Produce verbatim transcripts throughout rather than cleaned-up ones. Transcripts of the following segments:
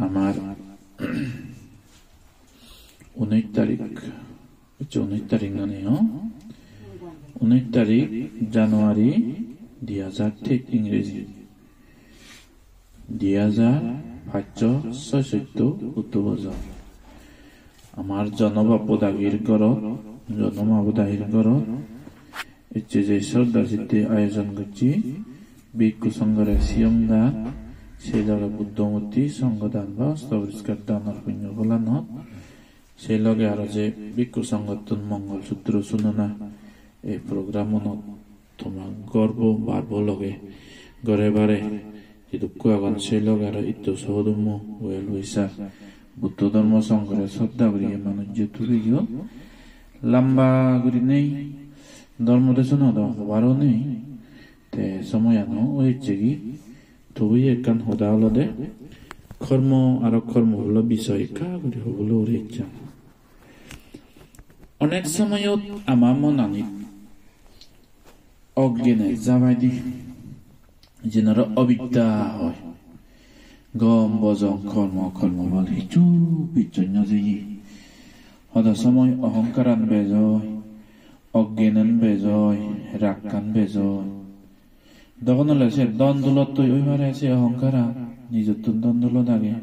Amar unnish tarik, ecche unnish tarik nani, ho? Unnish tarik January dui hajar teis ingreji. Dui hajar pachsho soisotti uttu bojor. Amar jono bappo dagir gorot, jono mabo dagir gorot, ecche je sroddha chitte ayojon gocche, bhikkhu songhore siyong dan, sei loge Buddho murti, songho dan ba osto poriskar danor punyo pholanot, sei loge aro je bhikkhu songhottun mongol sutro sunona, ei program-unot toma gorbo barbo loge gore bare jidukko agon, sei loge aro itto sohodummo well wisher, Buddho dhormo songhore sroddha guriye manuj je tubiyo. Lamba gurinei dhormo desona do hobaro nei, te somoyano oyecchegi. Tobuyo ekkan hoda olode, kormo aro kormo phulo bisoy ekka guri hobolo uri ecchong. Onek somoyot ama monanit oggene jabaide, jinore obiddha hoi. Gom bojong kormo, kormo phol hissu bichchon no jeye. Hodo somoy ohongkaran bej oi, oggenan bej oi, rakkan bej oi. Dogon ole se dhon dolottoi oi pare se ohongkaran, nijottun dhon dolot age.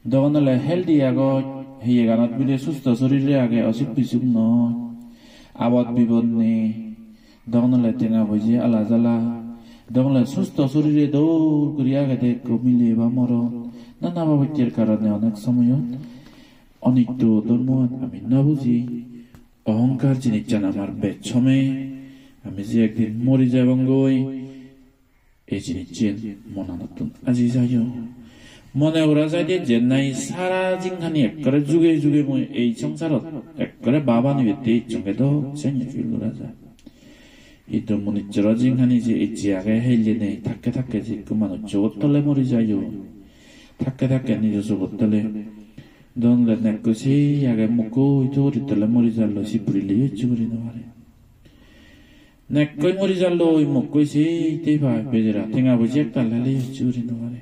Dogon ole healthy agoj, heyeganot bile susto sorire age, osuk bisuk noi, abot bibot nei. Dogon ole tenga poije ala jala. Dogon ole susto sorire dol guri agede ekko mile ba morot. Nana baboccher karone onek somoyot onitto dhormoan ami no buji. Ohongkar jinissan amar bej some, ami je ekdin mori jebongoi, ei jinissan monanottun aji jayo. Mone gora jaide je nahi sara jinghani ekkore juge juge mui ei songsarot ekkore bab anibette icchonge dok, senne feel gora jai. Hintu munichoro jinghani je ecche age, helle nei, thakke thakke je ekko manuj sogot tole mori jayo. Thakke thakke nijo sogot tole. Dogon ole nekkoi sei age, mukkoi tuguri tole mori jalloi, sip purile hissu guri no pare. Nekkoi mori jalloi, mukkoi sei tei pai bejara, tenga poije ektal heleyo hissu guri no pare.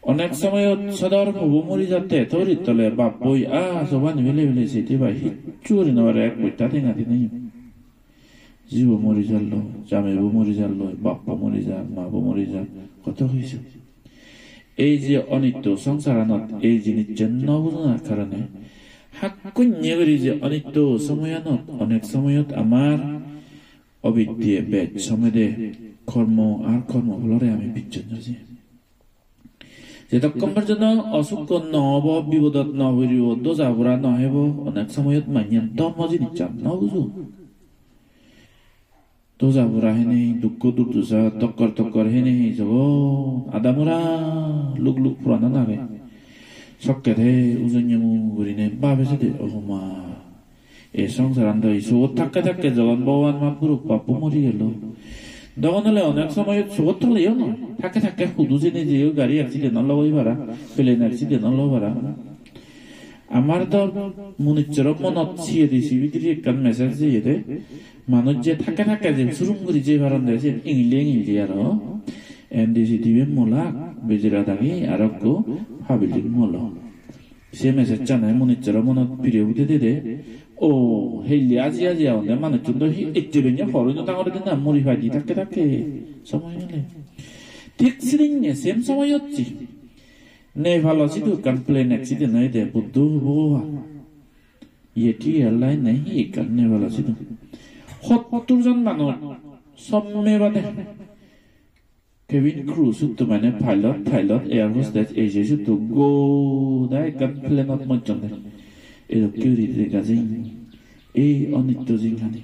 Onek somoyot sodor pubo mori jatte, tuguri tole bappoi, ah, sobani pele pele sei tei pai hissu guri no pare, ek bosta tenga dinei. Jibo mori jalloi, jameibo mori jalloi, bappo mori jar, mabo mori jar, hoto hissu. Ei je onitto songsaranot ei jinissan no bujonar karone, hakkunye guri je onitto somoyanot, onek somoyot amar obidye bej somede, kormo ar kormo pholore ami bichchon no jei. Jedokkon porjonto osukko no obo, bibodot no puribo, doja pura no hebo, onek somoyot manye dhormo jinissan no bujo. Doja pura hene, dukko durdosa, tokkor tokkor hene, jogon adamora luk luk puranan age. Sokke te ujonye mu gurine babe sede, "O ma, ei songsaran do ei sogot thakke thakke jogon Bhogoban Mahapurush bappo mori gelo." Dogon ole onek somoyot sogot toleyo noi. Thakke thakke hudu jeni jeyo, gari accident olo oi para, plane accident olo para. Amar do munichoro monot siyedi sibidiri ekkan message jeyede. Manuj je thakke thakke je surum guri jei paronde, siyen ingildi ingildi aro. N D C T V molak, bejera dagi, aro ekko public molo. Se message-chane munichoro monot pire udede de. O, helle aji aji agonde manuchchun do hi ecche benne hor oi no dangor dinei muri paide thakke thakke somoy ole. Thik sidinne same somoyot je Nepal-o sidu ekkan plane accident oyede, Buddho Bhogoban. Yeti Airline nahi ekkan Nepal-o sidu. Hottur jon manuj somme bade. Cabin crew sutto mane pilot, pilot, air hostess, ei je sutto goda ekkan plane-ot mojjonde. Edokke guri dega jai. Ei onitto jinghani.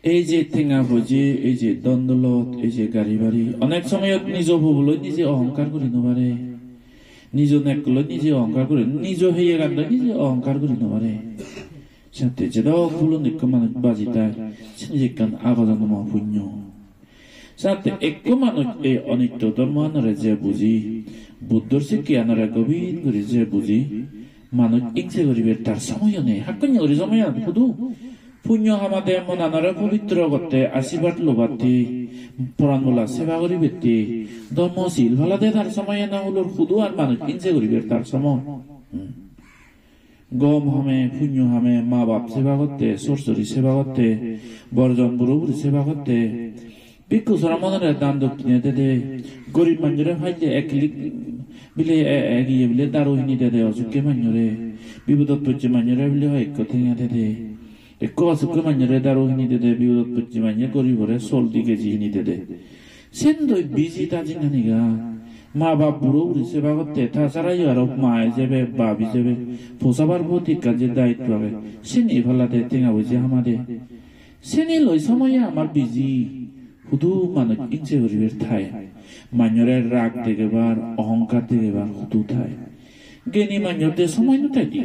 Ei je tenga poije, ei je dhon dolot, ei je gari bari, onek somoyot nijo huboloi nije ohongkar guri no pare. Nijo nekkoloi nije ohongkar guri, nijo heyegandoi nije ohongkar guri no pare. Sette jedok bulon ekko manuj baji tai, sini je ekkan ago jonomo punyo. Sette ekko manuj ei onitto dhormoanore je buji, Buddhor sikkeanore gobir guri je buji, manuj ingse guribar tar somoyo nei. Hakkunye guri somoyan hudu? Punyo hamade monanore pobitro gotte, ashirbad lobatte, poran bola seba guribatte, dhormo sil palade tar somoy no olor, hudu ar manuj hingse guribar tar somoy. Hmm. Gom hame, punyo hame, ma bap seba gotte, sor sori seba gotte, borjon buro buri seba gotte, bhikkhu sromonore dan dokkine dede, gorib manjore palle ek lik bile e-, ek iye bile daru hini dede, osukke manjore, bipodot pocche manjore bile hoi ekko tenga dede. Ekko osukke manjore daru hini dede, bipodot pocche manje goribore sol di keji hini dede. Sendoi biji ta jinghanigan. Ma bap buro buri seba gotte, ta sarayo aro ma ijebe, bap ijebe, posabar proti ekkan je daitto age, seni palade, tenga poije hamade. Seni loi somoye amar biji, hudu manuj hingse guribar time. Manjore rag degebar, ohonkar degebar hudu time. Geni manjor de somoy no tai di.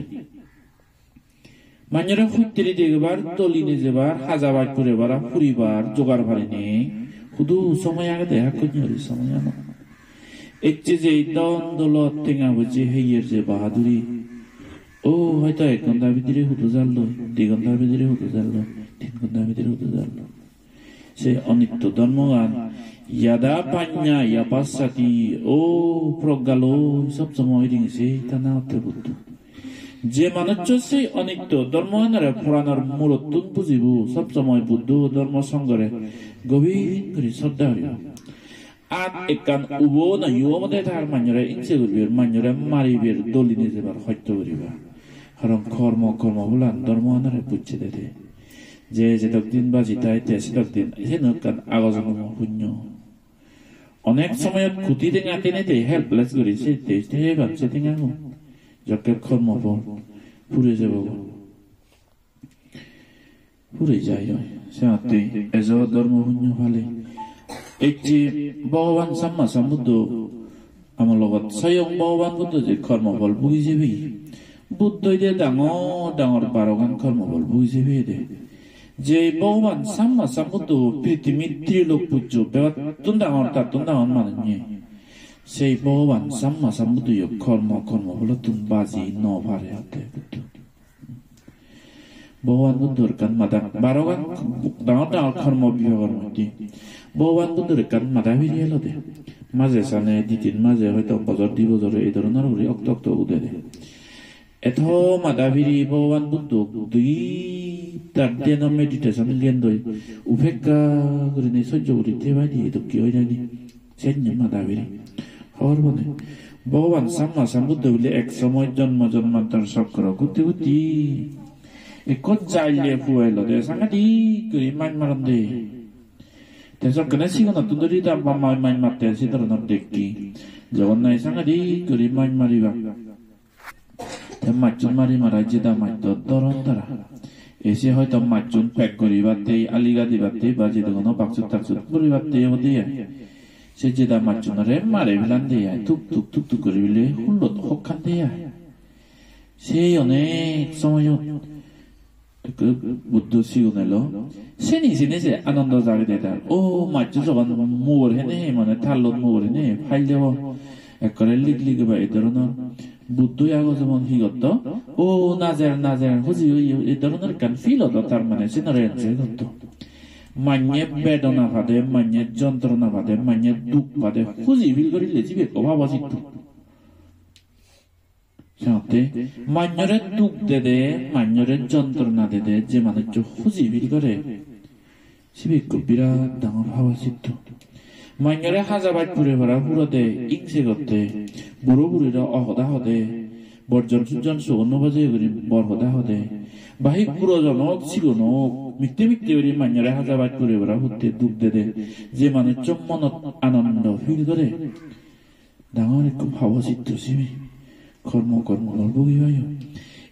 Manjore hutteri degebar, doli nejebar, haja baj purebar, puribar jogar parinei, hudu somoy agede, hakkon guri somoy ano. Ecche je dhon dolot, tenga poije, heyer je bahaduri. O, hoito ek ghonta bidire hudu jalloi, di ghonta bidire hudu jalloi, tin ghonta bidire hudu jalloi. Se onitto dhormogan yada panya yapassati, o progga loi sob somoy ringse tana otte Buddho. Je manuccho se onitto dhormoganore poranor murottun bujibo, sob somoy Buddho dhormo songhore gobir guri sroddha guribo. At ekkan ubo na yo obode tar, manjore hingse guribar, manjore maribar, doli nejebar, hosto guribar. Karon kormo, kormo pholan dhormoganore bujje dede. Je jedok din baji thai, te sedok din, siyen ekkan ago jonomo punyo. Onek somoyot koti tenga tenei te helpless guri se te, te heban se tengagun. Jokke kormo phol pure jebo. Pure jai oi. Senotte ejo dhormo punyo pale. Ecche Bhogoban Samma Sambuddho amologot soyong Bhogoban Buddho je kormo phol bhugi jebe. Buddho ide dangor dangor barogan kormo phol bhugi jebe de. Je Bhogoban Samma Sambuddho prithimit trilok pujjo begottun dangor, tattun dangor manuj nei. Sei Bhogoban Samma Sambuddho yo kormo, kormo pholottun baji no pare atte Buddho. Bhogoban Buddhor ekkan mada, barogan dangor dangor kormo bibhagor moddhe Bhogoban Buddhor ekkan mada piri elode. Maje sane di tin maje, hoito bojor di bojor ei dhoronor guri okto okto udede. Eto mada piri Bhogoban Buddho dui tar dhyan meditation gyandoi upekka gurinei sojjo guri thebai di edokke oi jani. Senne mada piri. Hobor pone. Bhogoban Samma Sambuddho bile ek somoy jonmo jonmantor chokro gutti gutti ekko jalle puo elode, sangadik guri maj maronde. Te sokkene sigonottun dhuri ta bap-ma maj matte se dhoronor dekki. Jogon nahi sangadik guri maj maribak. Te majchun mari marai jeda maj do dhoron tara. Ese hoito majchun pek guribatte, ali gadibatte, ba jedogono baksut taksut puribatte obode ai. Se jeda majchunore mari pelande ai, tuk tuk tuk tuk guri bile hullot hokkande ai. Se onek somoyot ekko Buddho sigon elo. Seni seni se anondo jagede tar. O, majcho joban mugor hene he, mane tallot mugor hene he, phail debo. Ekkore lig lig eba ei dhoronor. Buddho ago jemon hi gotto? O, najer, najer, huji oye, ei dhoronor ekkan feel odo, tar mane senore enjoy gotto. Manye bedona pade, manye jontrona pade, manye duk pade, huji feel gorile sibe ekko bhabo sitto. Senotte manjore duk dede, manjore jontrona dede, je manuccho huji feel gore, sibe ekko birat dangor bhabo sitto. Manjore haja baj pure para purode, ingse gotte, buro burire ohoda hode, borjon sujjon sogon no baje guri bor hoda hode, ba hi gurojon ok, sigon ok, mitte mitte guri manjore haja baj pure para putte duk dede, je manuccho monot anondo feel gore, dangor ekko bhabo sitto sibe. Kormo, kormo phol bhugibayo.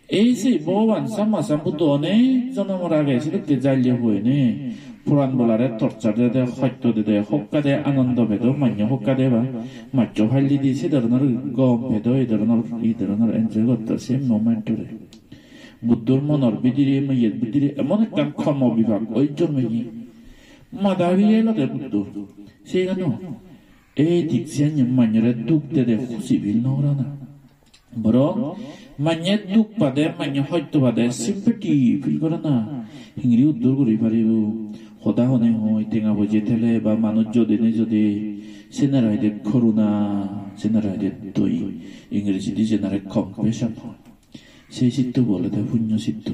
Ei se Bhogoban Samma Sambuddho onek jonomor age sedokke jalle hoyene, poran bolare torture dede, hosto dede, hokka de, anondo pedo, manye hokka de ba, majcho phail didi, se dhoronor gom pedo, ei dhoronor, ei dhoronor enjoy gotto se moment-ore. Buddhor monor bidire, meyet bidire emon ekkan kormo bibak oi jormeye. Mada piri elode Buddho. Segano. Ei dik siyan manjore duk dede huji feel no gorana. Borong manye duk pade, manye hosto pade sympathy feel gorana. Hingiri uddur guri paribo. Hoda hone hoi, tenga poije thele ba manuj jodi ne jodi, senere hoide koruna, senere hoide doi, Ingrejidi jenere compassion hoi. Sei sitto bo olode punyo sitto.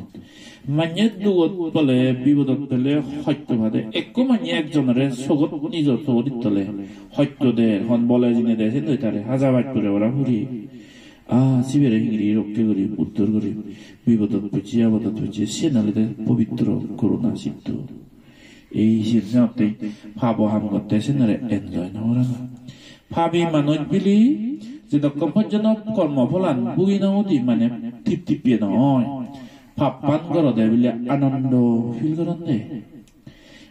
Manye dugot pele, bipodot pele, hosto pade, ekko manye ekjonore sogot, nijo sogot ittole hosto der, hon bole jine de, sen doi tare haja baj pure ora puri. Ah, sibere hingiri rokke guri, uddor guri, bipodot pocche, apodot pocche, sen olode pobitro koruna sitto. Ei sir senotte pabo ham gotte senere enjoy no gorana. Pabi manuj bili jedokkon pojjonto kormo pholan bugi no udi, mane tip tipiye no oi. Pappan gorode bile anando feel goronde.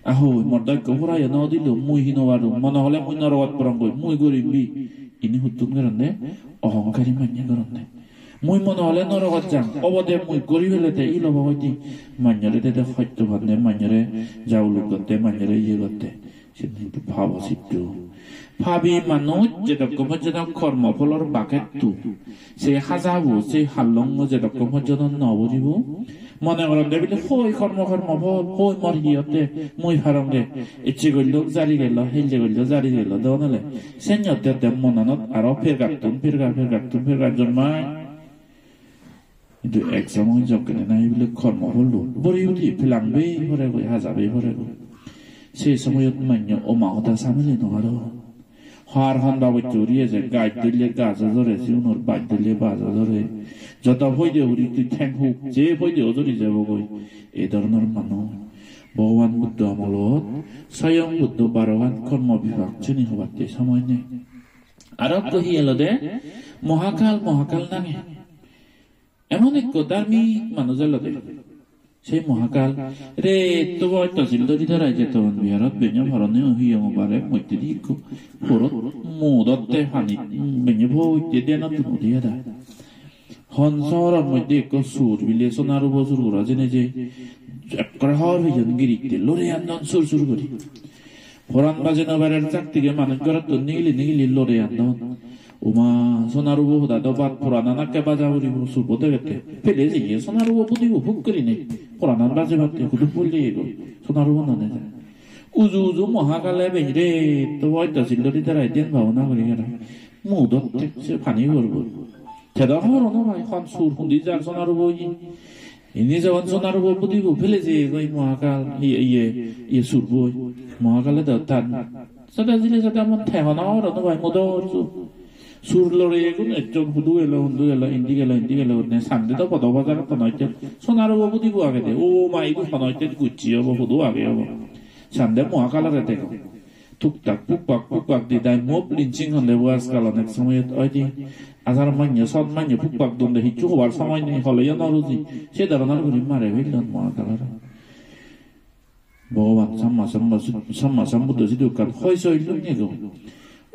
Ahoi, mor do ekko purayo no udilo, mui hi no parum, mone hole mui norogot porongoi, mui gorim bi, ini huttun goronde, ohonkari manye goronde. Mui mone hole norogot jang, obode mui gori pelede ilo baboide, manjore dede hosto pande, manjore jauluk gotte, manjore iye gotte. Sen hintu pabo sitto. Pabi manuj jedokkon pojjonto kormo pholor bagetto, se hajabo, se hallongo jedokkon pojjonto no buribo, mone goronde bile hoi kormo, kormo phol, hoi mor hi otte, mui paronge, ecche gollok jari gelo, helle gollok jari gelo, don ole. Sen otte otte monanot aro pergattun, perga, pergattun, perga jonmai. Hintu ek somoy jokkene nahi bile kormo phollo buri udi pelang bei poregoi, haja bei poregoi. Se somoyot manye oma hoda samili no paro. Har hon babotte uri eje, gaj dille gajo jore, sigunor baj dille bajo jore. Joto poide uri tui theng huk, je poide ujuri jebogoi. Ei dhoronor manuj. Bhogoban Buddho amolot soyong Buddho barogan kormo bibak sini hobatte somoy nei. Aro ekko hi elode, Mohakal, Mohakal nange. Emon ekko dharmik manuj elode. Sei Mohakal re etto boyos sil dhori dharai Jetobon Biharot benyo porone o hiyongo bare moddedi ekko porot mudotte pani, benyo poitte denottun udi eda. Hon sohoror moddhe ekko sur bile sona rubo sur gora jeinei je ekkore hor pijon giritte lore andon sur sur guri. Poran baje no parer jak tige manuj gorottun nigili nigili lore andon. Uma, sona rubo hoda do bat poranan akke baja puribo, surbo degette. Pele jeye sona rubo budibo puk gurinei. Poranan bajebatte hudu pulli ego. Sona rubo nane ja. Uju uju Mohakale bej re etto boyos sil dhori dharai dhyan bhabona guri gera. Mudotte se pani porbo. Te do hobor no pai, hon sur hundi jar sona rubo oye. Indi jebon sona rubo budibo pele jeyegoi Mohakal, iye, iye, iye surbo. Mohakale do tan sada jile sada mon te hono hobor no pai, mudor sur. Sur loreye gun, ekjon hudu elo, hudu elo, indi gelo, indi gelo, ne sande do podo bajar hono ecche sona rubo budibo agede. O ma, idu hono ecche gucche obo, hudu age obo. Sande Mohakalore degong. Tuktak pukpak pukpak di dai mop linsing honde bo ajkal onek somoyot oide. Ajar manye, sot manye pukpak donde hissu hobar somoy nei, holeyo no ruji. Se dhoronor guri mare pellon Mohakalore. Bhogoban Samma Samma Su-, Samma Sambuddho sidu ekkan hoi soi lung ego.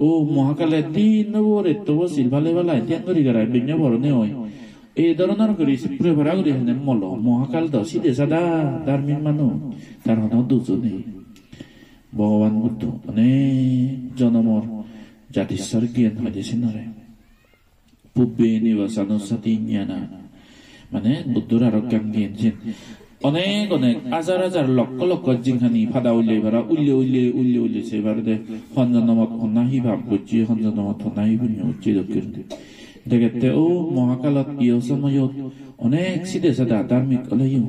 O Mohakale din no bore tobo sil bale balai dhyan guri garai benyo porone oi. Ei dhoronor guri pure para guri hene molo. Mohakal do side sada dharmik manuj, tar hono dujo nei. Bhogoban Buddho onek jonomor jatisor gyan hoide sinore. Pubbe nivasanussati jnana. Mane Buddhor aro ekkan gyan siyen. Onek onek hajar hajar lokkho lokkho jinghani pada ulle bara ulle ulle ulle ulle se barede hon jonomot honna hi pap gocche, hon jonomot honna hi punyo gocche dokke guri. Degette o Mohakalot iyo somoyot onek side sada dharmik oleyo.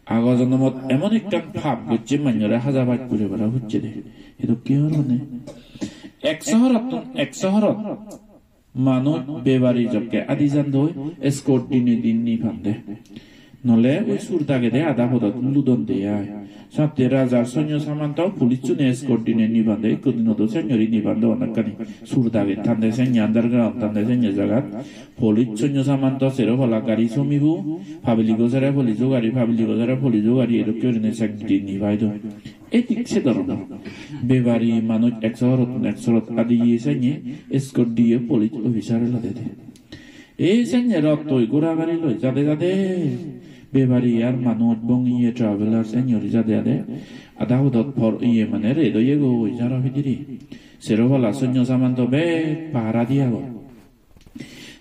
Ago jonomot emon ekkan pap gocche manjore haja baj pure bara hocche de. Edokke hor mane. Ek sohorottun ek sohorot manuj bepari jokke adi jandoi, escort dinei din ni pande. Nole oi sur dagede ada podot ludon de ai. Satte rajar sonyo samanto police-une escort dinei ni pande, ekko dinot do senjori ni pande onekkani. Sur dage tande senye underground, tande senye jagat. Police sonyo samanto sero pala gari somibo, public-o sere police-o gari, public-o sere police-o gari, edokke gurinei senjori ni pai do. Edik se dhoronor. Bepari manuj ek sohorottun ek sohorot adiye sanye escort diye police officer elode de. Ei sanye rottoi gora gari loi jade jade bepari ar manuj bongiye traveler sanye guri jade jade ada hudot por iye mane ret oye goi jaro pidire. Sero pala sonyo samanto bek pahara di agon.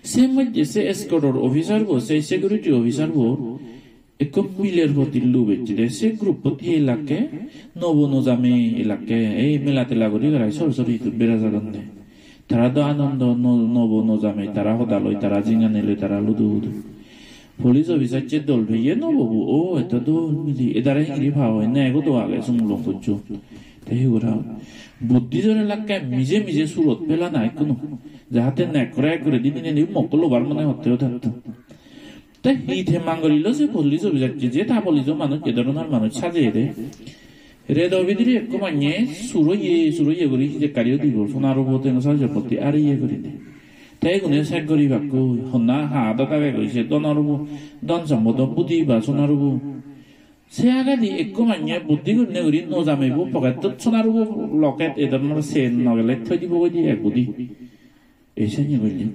Se moddhe se escort-or officer bo, se security officer bo Ekko miler poti lub ecche de, se group-ot hi elakke, nobo nojamei elakke, ei mela tela guri garai sori sori hitu bera jadonde. Tara do anondo, no-, nobo nojamei, tara hoda loi, tara jingani loi, tara ludu hudu. Police officer-ce dol peye nobo bo, o, eto dol mili, edare hingiri pa hoi, nego do age sumulong goccho. Te hi gora? Buddhi jore lakke mije mije surot pelana ekkunu. Jahate nek kore ek guri dinei dinei mokko lobar mone hotte o tatto. Te hi themang gorilo se police officer-ce, je ta police-o manuj, e dhoronor manuj sajeye de. Redo bidire ekko manye sur oye, sur oye guri hijekkari udi bo, sona rubo tenga sari sompotti ariye gurine. Te igune sek guribakku, honna ha do dage goi se dhon rubo, dhon sompodo budi ba sona rubo. Se agedi ekko manye buddhi gurinei guri nojameibo pocket-ot sona rubo locket e dhoronor sen no gele thoi dibo goi di ek budi. Ei senne golle.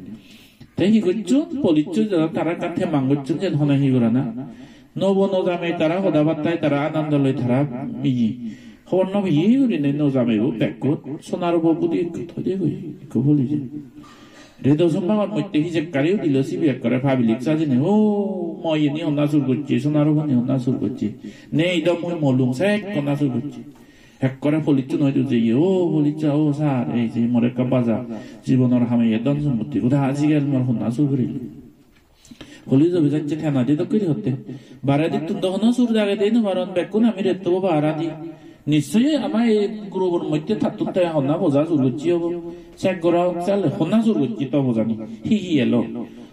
Te hi gocchon? Police-so jara tara ekkan themang gocchon, jen hone hi gorana. Nobo nojamei tara hoda battai tara anando loi tara iye. Hobor no peye gurinei nojameibo bekkun sona rubo budi ekko thoi de goi, ekko police-e. Redo sombagor moddhe hijekkari udilo sibe ekkore public sajinei, "O, mo iyeni honna sur gocche, sona ruboni honna sur gocche. Nei do mui molung, sek honna sur gocche." Ekkore police-un hoidu jeye, "O police sa, o sir, ei je more ekka baja, jibonor hameye dhon sompotti goda ajigel mor honna sur gurilo." Police officer-ce thenadi dokke guri hotte. Baredittun do hono sur dagede no paron, bekkun ami rettobo baradi. Nischoi ama ei group-or moddhe tattun te honna boja sur gocche obo. Sek gora ok sale honna sur gocche to bojani. Hi hi elo?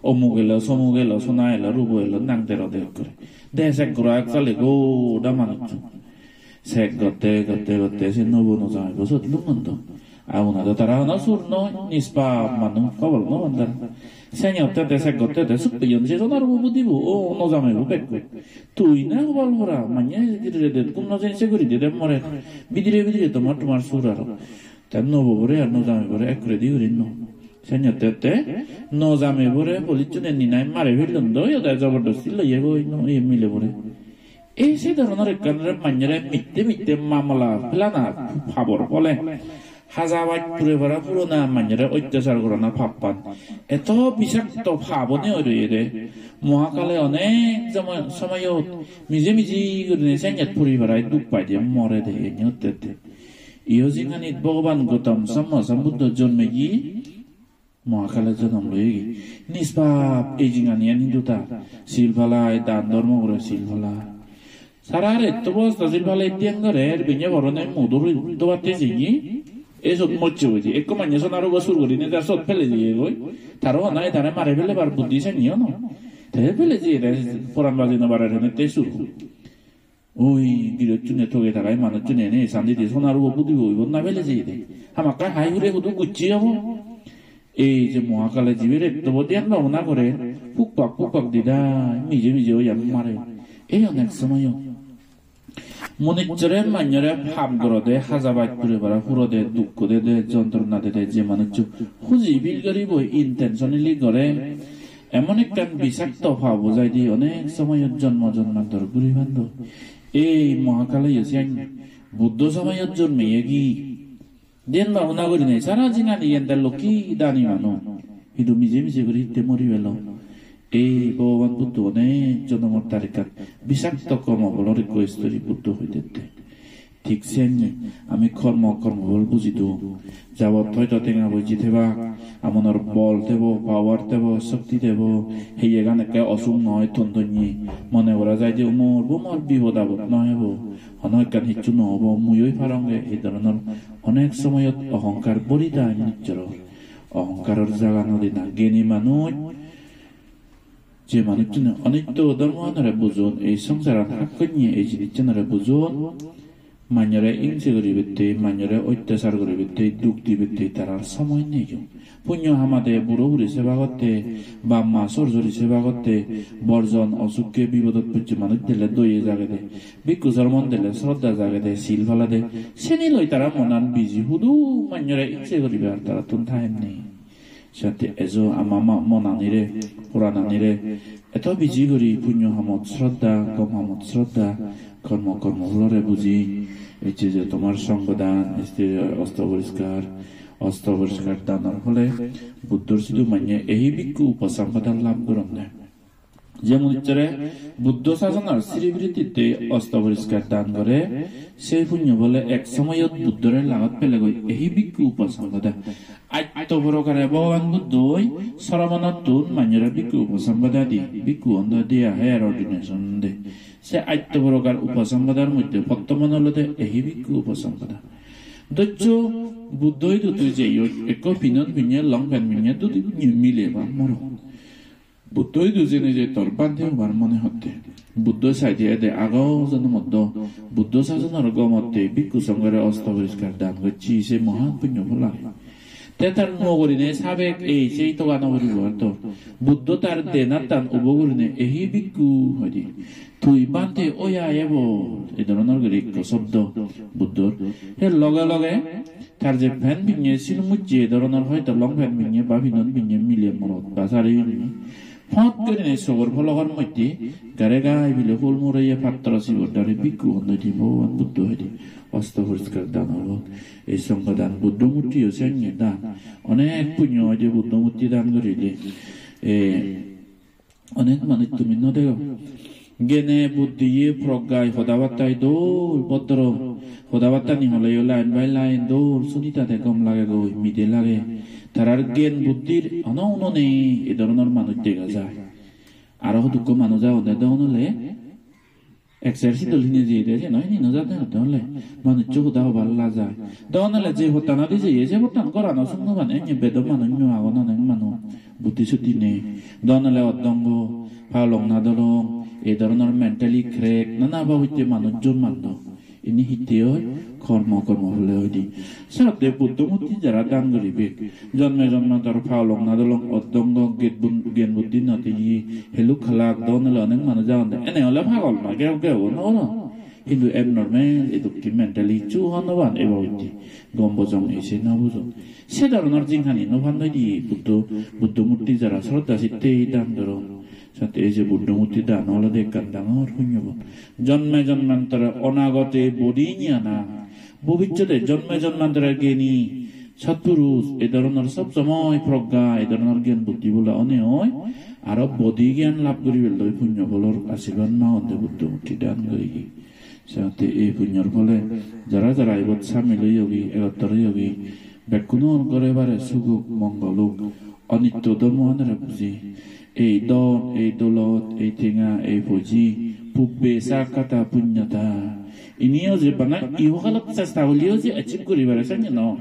Omuk elo, somuk elo, sona elo, rubo elo, nang dero der guri. De sek gora ok sale goda manuchun. Sek gotte, gotte, gotte se nobo nojameibo sot lungon do. Abuna do tara hono sur noi, nispap manuj, hobor no pan tara. Seni otte te sek gotte te suk peyon se sonar ubo budibo, o nojameibo bekko. Tui na hobor pora, manye gire det gum no jen se guri de de more. Bidire bidire tomar tomar sur aro. Te nobo bore ar nojameibore ek guri di guri no. Seni otte otte nojameibore police-une ninai mare pellon do, yo de jobordosti loye goi no, ye mile bore. Ei se dhoronor ekkan re manyere mitte mitte mamala pelana pabor phole. Haja baj pure para purona manyere ottachar gorana pappan. Eto bisakto pap one oi roye de. Mohakale onek jomo-, somoyot miji miji gurinei senyet puri parai duk pai de, more de, eni otte otte. Iyo jinganit Bhogoban Gautam Samma Sambuddho jonmegi. Mohakale jonom loyegi. Nispap ei jinganiyan hintu ta. Sil palai, dan dhormo gore, sil palai. Sara retto bosta sil palai dhyan gore, er binye borone mudur dobatte jeye. Ei sot mocche boide. Ekko manye sona rubo sur gurine jar sot pele jeye goi. Taro hona etare mare pelebar buddhi seniyo no. Te pele jeye re poran baji no parer hene te sur. Oi, girochchune toge tagai manuchchune ene sandi di sonar ubo pudibo ibot na pele jeyede. Hamakkai hai hure hudu gucche obo. Ei je Mohakale jibe rettobo dhyan bhabona gore, pukpak pukpak didai, mije mije oyan mare. Ei onek somoyo. Munichchore manyore pap gorode, haja baj pure para purode, dukko dede, jontrona dede, je manuchcho huji feel goribo intentionally gore. Emon ekkan bisakto pap oi jai de, onek somoyot jonmo jonmantor guri pando. Ei Mohakaleyo siyan Buddho somoyot jonmeyegi. Dhyan bhabona gurinei sara jinghani ende lokki dani manuj. Hintu mije mije guri hitte mori pelo. Ei Bhogoban Buddho onek jonomor tarikkat bisakto kormo pholor ekko story Buddho hoi dette. Thik senni ami kormo, kormo phol buji dong. Jabot hoito tenga poije thebak, amonor bol thebo, power thebo, shokti thebo, heyegan ekke osuk noi, ton tonni. Mone gora jai je umor bumor bipod apod no hebo, hono ekkan hissu no obo, mui oi paronge, ei dhoronor onek somoyot ohonkar bori thai manujjor. Ohonkaror jaga no dina, geni manuj, je manuchchune onitto dhormoanore bujon, ei songsaran hakkonye ei jinissanore bujon, manyore ingse guribatte, manyore ottachar guribatte, duk dibatte tarar somoy nei o. Punyo hamade, buro buri seba gotte, bap ma sor sori seba gotte, borjon osukke bipodot pocche manuj dele doye jagede, bhikkhu sormon dele sroddha jagede, sil palade, seni loi tara monan biji, hudu manyore ingse guribar tarattun time nei. Sette ejo ama ma monanire, porananire, eto biji guri punyo hamot sroddha, gom hamot sroddha, kormo, kormo pholore buji, ecche je tomar songhodan, istri osto poriskar, osto poriskar danor phole Buddhor sidu manye ehi bhikkhu upasampada lab goronne. Je manucchore Buddho sasonor sribirittite osto poriskar dan gore, sei punyo bole ek somoyot Buddhore lagot pelegoi ehi bhikkhu upasampada. Atto prokare Bhogoban Buddhoi sromonottun manjore bhikkhu upasampada di, bhikkhu onda diya, higher ordination de. Se atto prokar upasampadar moddhe pottoman olode ehi bhikkhu upasampada. Doccho Buddho idu tui jeyot ekko pinon pinye, long pant pinye, dhoti pinye, mile ba morot. Buddho idu jeinei je tor bhante hobar mone hotte. Buddho saide ede ago jonomot do Buddho sasonor gomotte bhikkhu songhore osto poriskar dan gocche, se mohan punyo phol age. Te tar nuo gurinei sabek ei sei toga no puribo ar tor. Buddho tar denattan ubo gurinei ehi bhikkhu hoide. Tui bhante oi ai ebo, ei dhoronor guri ekko sobdo Buddhor. He loge loge tar je pant pinne, sil mucche, ei dhoronor hoito long pant pinne ba pinon pinne mile morot ba sari pinne, phot gurinei sogor phologor moddhe gare gai bile phul mureye pattoro sibor dare bhikkhu hon hoide, Bhogoban Buddho hoide osto poriskar dan obo. Ei songho dan, Buddho murtiyo sengye dan, onek punyo hoide Buddho murti dan gurile. E, Onek manuj tumi no dego. Gene, buddhiye, proggai, hoda battai dol, bhodro. Hoda battani holeyo line by line dol, sunitade gom lagegoi, mide lage. Tarar gyan buddhir hono uno nei, e dhoronor manuj dega jai. Aro hudukko manuj agonde, degong ole Exercise dol hine jeyede, siyen hine no jade hotte hole. Manuccho hoda hobar laj ai. Don ole je pottanodi jeye, se pottan gorano suk no pan, enne bedo manuj nw agon, onek manuj buddhi suddhi nei. Don ole oddongo, palong nadolong, ei dhoronor mentally crack, nana babotte manuj jonmando. Ini hitte oi? Kormo, kormo phole oide. Senotte Buddho murti jara dan guribe, jonme jonmantor palong nadolong, oddongo, gyan bud-, gyan buddhi no diye, heluk halak, don ole onek manuj agonde. Ene ole pagol noi, geu geu no olo. Hintu abnormal, edokke mentally hissu hon no pan eba utte. Gom bojong ese no bujo. Se dhoronor jinghani no pan noi di Buddho, Buddho murti jara sroddha chitte dan goron. Senotte ei je Buddho murti dan olode ekkan dangor punyo pol. Jonme jonmantore onagote bodhi niyana. Bobissote jonme jonmantore gyani Sotpurush, ei dhoronor sob somoi progga, ei dhoronor gyan buddhi bola one oi, aro bodhi gyan lab guribar loi punyo pholor ashirbad magonde Buddho murti dan guriye. Senotte ei punyor phole jara jara ibot samil oyogi, egottor oyogi, bekkunor gore bare suk ok, mongol ok, onitto dhormo honore buji. Ei dhon, ei dolot, ei tenga, ei poji, pubbe sa kata punyata. Iniyo je bana ihokalot chesta goleyo je achieve guri pare, senne noi.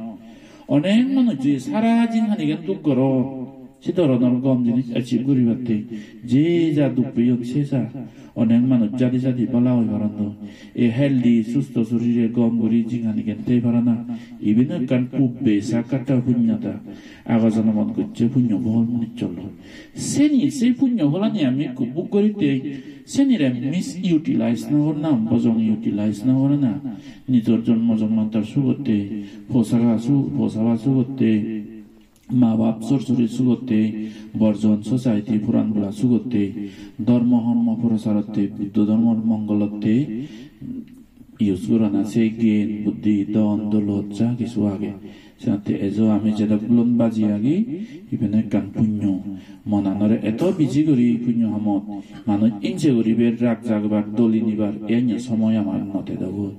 Onek manuj je sara jinghanigan duk goron, se dhoronor gom jinis achieve guribatte. Je ja duk peyon se sa. Onek manuj jadi jadi bala oi paron do. Ei healthy, susto sorire gom guri jinghanigan thei parana, iben ekkan pubbe sa kata punyata. Ago jonomot gocche punyo phol manucchor loi. Seni, se punyo pholani ami ekku bhog guritte, senire misutilize no gorana, bojong utilize no gorana. Nijor jonmo jonmantor sugotte, posaba su-, posaba sugotte, ma bap sor suri sugotte, borjon society puran bola sugotte, dhormo hormo procharotte, Buddho dhormor mongolotte, use gorana se gyan, buddhi, dhon, dolot, ja kichu age. Senotte ejo ami jedok bulon baji agi, iben ekkan punyo. Monanore eto biji guri punyo hamot, manuj inje guribar, rag jagbar, doli nibar, enya somoy amar no tedogoi.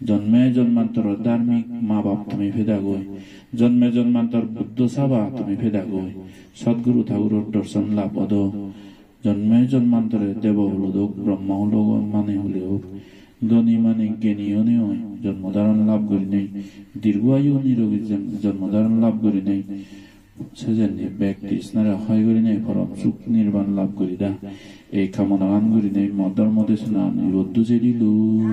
Jonme jonmantoro dharmik ma bap tumi pedagoi. Jonme jonmantor Buddho saba tumi pedagoi. Sadguru Thaguror dorson lab odo. Jonme jonmantore debo hulodok, Brahma hulodok, mani hulodok, dhoni mani gyani one oi, jonmo dharon lab gurinei, dirgho ayu nirogi jon-, jonmo dharon lab gurinei, sejendi bek trishnare hoi gurinei porom suk nirban lab gurida. Ei kamonagan gurinei mo dhormo desona ani ibot dujei dilung.